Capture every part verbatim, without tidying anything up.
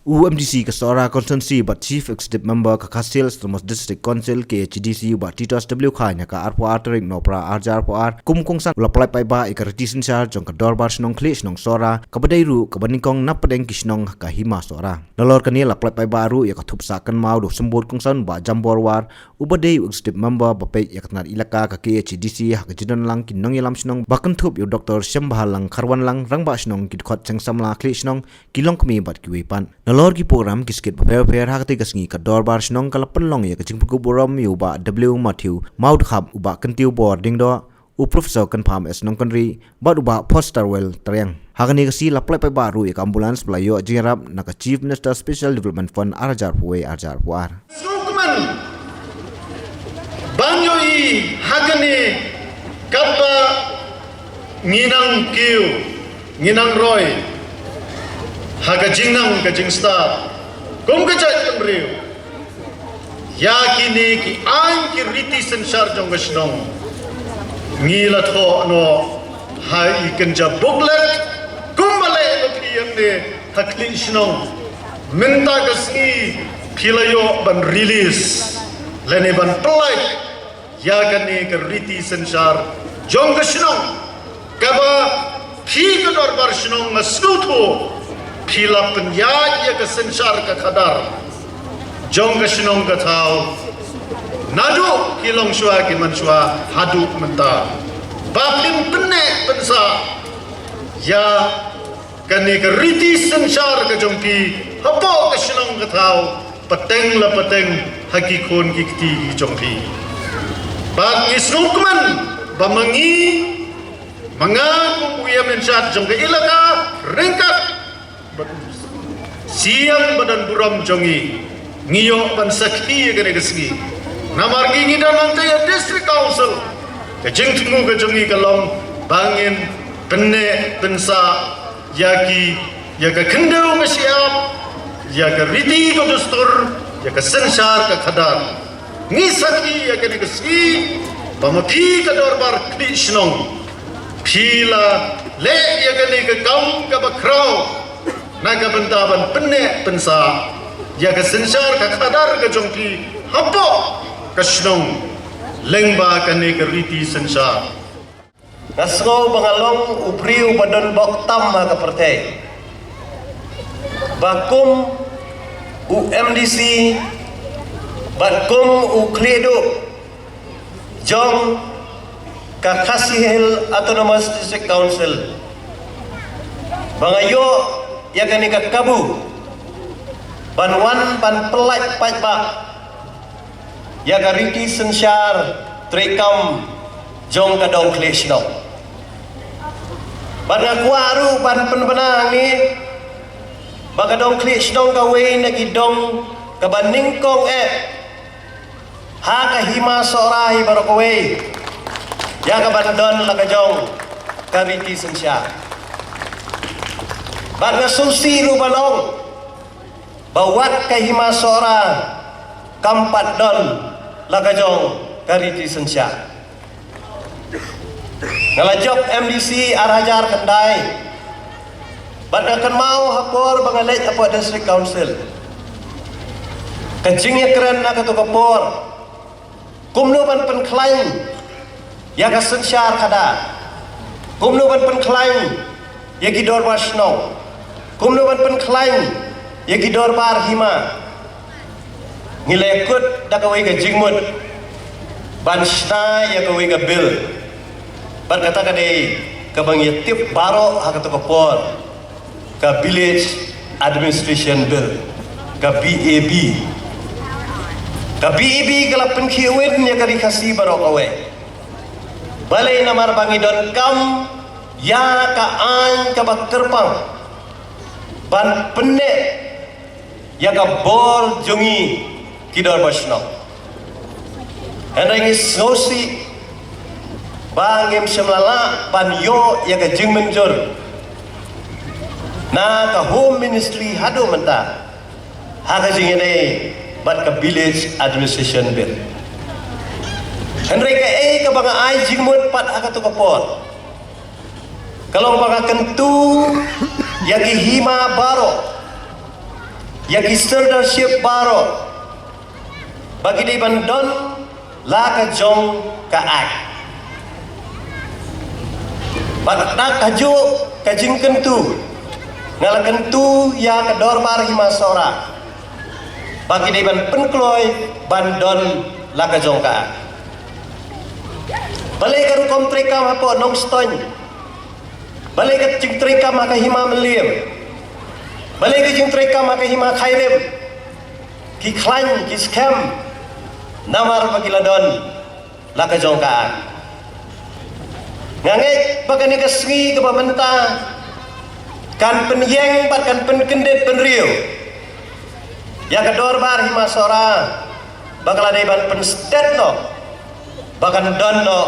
U M D C ka Sohra Constituency bad Chief Executive Member ka Khasi Hills Autonomous District Council, K H A D C, u Bah Titus W Chyne, ha ka arphew ar tarik Nohprah arhajar arphew ar, kum u kongsan u la pynlait paidbah ïa ka riti synshar jong ka Dorbar Shnong Khlieh Shnong Sohra, kaba dei ruh kaba nyngkong napdeng ki shnong ha ka Hima Sohra. Nalor kane la pynlait paidbah ruh ïa ka thup sah kynmaw da u symbud kongsan u Bah Jambor War, uba dei u Executive Member ba peit ïa ka tnat elaka ka K H A D C, ha ka jingdon lang ki nongïalam shnong ba kynthup ïa u Doktor Shembhalang Kharwanlang, Rangbah Shnong, ki dkhot seng samla Khlieh Shnong, ki longkmie bad kiwei pat. Nalor ki program ki skit bapher bapher, ha katei ka sngi ka Dorbar Shnong ka la pynlong ïa ka jingpynkup burom ïa u Bah W Matthew Mawdkhap, u Bah Kyntiew Bor Diengdoh, u Professor Kynpham S Nongkynrih bad u Bah Fosterwell Tariang. Ha kane ka sngi la pynlait paidbah ruh ïa ka ambulance ba la ïoh jingïarap na ka Chief Minister Special Development Fund arhajar arphew wei arhajar arphew ar. Sngewkmen ban ïohi ha kane katba ngi nang kiew, ngi nang roi ha ka jingnang ka jingstad kum ka jaitbynriew. Ïa kine ki aiñ ki riti synshar jong ka shnong ngi la thoh noh ha i kynja booklet kumba leh ba phi ïeng ne ha Khlieh Shnong. Mynta ka sngi phi la ïoh ban release lane ban pynlait ïa kane ka riti synshar jong ka shnong, kaba phi ka Dorbar Shnong nga sngewthuh phi la pynïaid ïa ka synshar ka khadar jong ka shnong ka thaw naduh ki longshuwa ki manshuwa haduh mynta, ba phin pynneh pynsah ïa kane ka riti synshar ka jong phi hapoh ka shnong ka thaw, pateng la pateng ha ki khun ki kti ki jong phi. Bad ngi sngewkmen ba ma ngi, ma nga kum u ïam in charge jong ka elaka ryngkat bad u syiar ba don burom jong ngi, ngi ïoh ban sakhi ïa kane ka sngi. Namar ngi, ngi don hangta ïa District Council, ka jingthmu ka jong ngi ka long ba ngin pynneh pynsah ïa ki, ïa ka khyndew ka shyiap, ïa ka riti ka dustur, ïa ka synshar ka khadar. Ngi sakhi ïa kane ka sngi ba ma phi ka Dorbar Khlieh Shnong phi la leh ïa kane ka kam kaba khraw na ka bynta ban pynneh pynsah ïa ka synshar ka khadar ka jong phi hapoh ka shnong lyngba kane ka riti synshar. Nga sngew ba nga long u briew ba don bok tam ha ka pyrthei, ba kum u M D C bad kum u khlieh duh jong ka Khasi Hills Autonomous District Council, ba nga ïoh ïa kane ka kabu ban wan ban pynlait paidbah ïa ka riti synshar treikam jong ka dong Khlieh Shnong. Bad nga kwah ruh ban pynbna hangne ba ka dong Khlieh Shnong kawei na ki dong kaba nyngkong eh ha ka Hima Sohra hi baroh kawei ïa ka ban don la ka jong ka riti synshar. Bad nga sngewsih ruh ban ong ba wat ka Hima Sohra kam pat don la ka jong ka riti synshar. Nga la jop M D C ar hajar khyndai bad nga kynmaw ha por ba nga leit hapoh District Council, ka jingïakren na kato ka por kumno ban pynkhlaiñ ïa ka synshar khadar, kumno ban pynkhlaiñ ïa ki dorbar shnong, kumno ban pynkhlaiñ ïa ki dorbar hima. Ngi la ïakut da kawei ka jingmut ban shna ïa kawei ka bill. Bad kata ka dei kaba ngi ïatip baroh ha kato ka por, ka Village Administration Bill, ka V A B. Ka V A B ka la pynkhihwin ïa ka Ri Khasi baroh kawei. Balei? Namar ba ngi donkam ïa ka aiñ kaba kyrpang ban pynneh ïa ka bor jong ngi ki dorbar shnong. Hynrei ngi sngewsih ba ngim shym la lah ban ïoh ïa ka jingmynjur na ka Home Ministry haduh mynta ha ka jingïadei bad ka Village Administration Bill. Hynrei kaei kaba nga ai jingmut pat ha kato ka por ka long ba nga kyntu ïa ki hima baroh ïa ki sirdarship baroh ba ki dei ban don la ka jong ka aiñ. Bad na ka juk ka jingkyntu, nga la kyntu ïa ka Dorbar Hima Sohra ba ki dei ban pynkloi ban don la ka jong ka aiñ. Balei ka rukom treikam hapoh Nongstoiñ, balei ka jingtreikam ha ka Hima Mylliem, balei ka jingtreikam ha ka Hima Khyrim, ki khlaiñ ki skhem, namar ba ki la don la ka jong ka aiñ. Nga ngeit ba kane ka sngi kaba mynta kan pynïeng bad kan pynkyndit pynriew ïa ka Dorbar Hima Sohra ba ka la dei ban pynstet noh ba kan don noh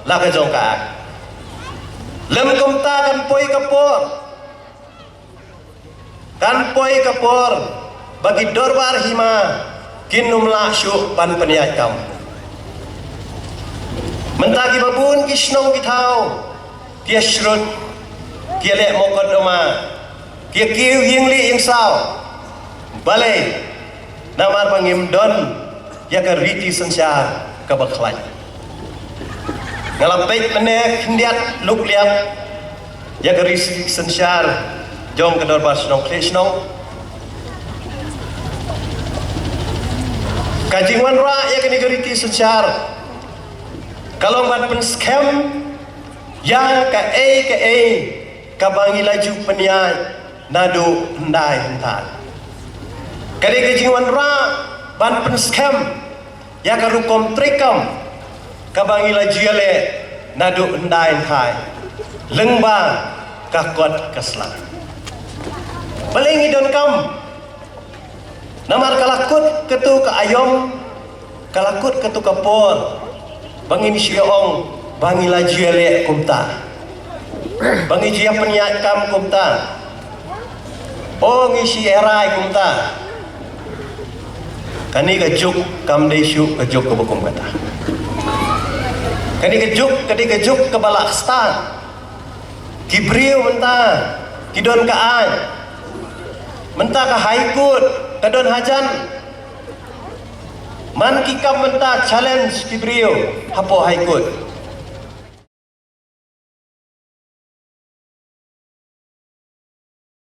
la ka jong ka aiñ. Lym kumta kan poi ka por, kan poi ka por ba ki Dorbar Hima kin ym lah shuh ban pynïaid kam. Mynta kiba bun ki shnong ki thaw ki ïa shrut, ki ïa leh mokotduma, ki ïa kiew ïing lieh ïing saw. Balei? Namar ba ngim don ïa ka riti synshar kaba khlaiñ. Nga la peit mynne khyndiat luk liat ïa ka riti synshar jong ka Dorbar Shnong Khlieh Shnong. Ka jingwanrah ïa kane ka riti synshar ka long ban pynskhem ïa kaei kaei kaba ngi la ju pynïaid naduh hyndai hyntai. Ka dei ka jingwanrah ban pynskhem ïa ka rukom treikam kaba ngi la ju ïaleh naduh hyndai hyntai lyngba ka kot ka sla. Balei ngi donkam? Namar ka la kut katu ka aïom, ka la kut katu ka por ba ngin shu ong ba ngi la ju ïaleh kumta, ba ngi ju ïa pynïaid kam kumta, o ngi shu ïa rai kumta. Kane ka juk kam dei shuh ka juk kaba kum kata. Kane ka juk ka dei ka juk kaba la stad. Ki briew mynta ki don ka aiñ. Mynta ka High Court ka don hajan. Man ki kam mynta challenge ki briew hapoh High Court.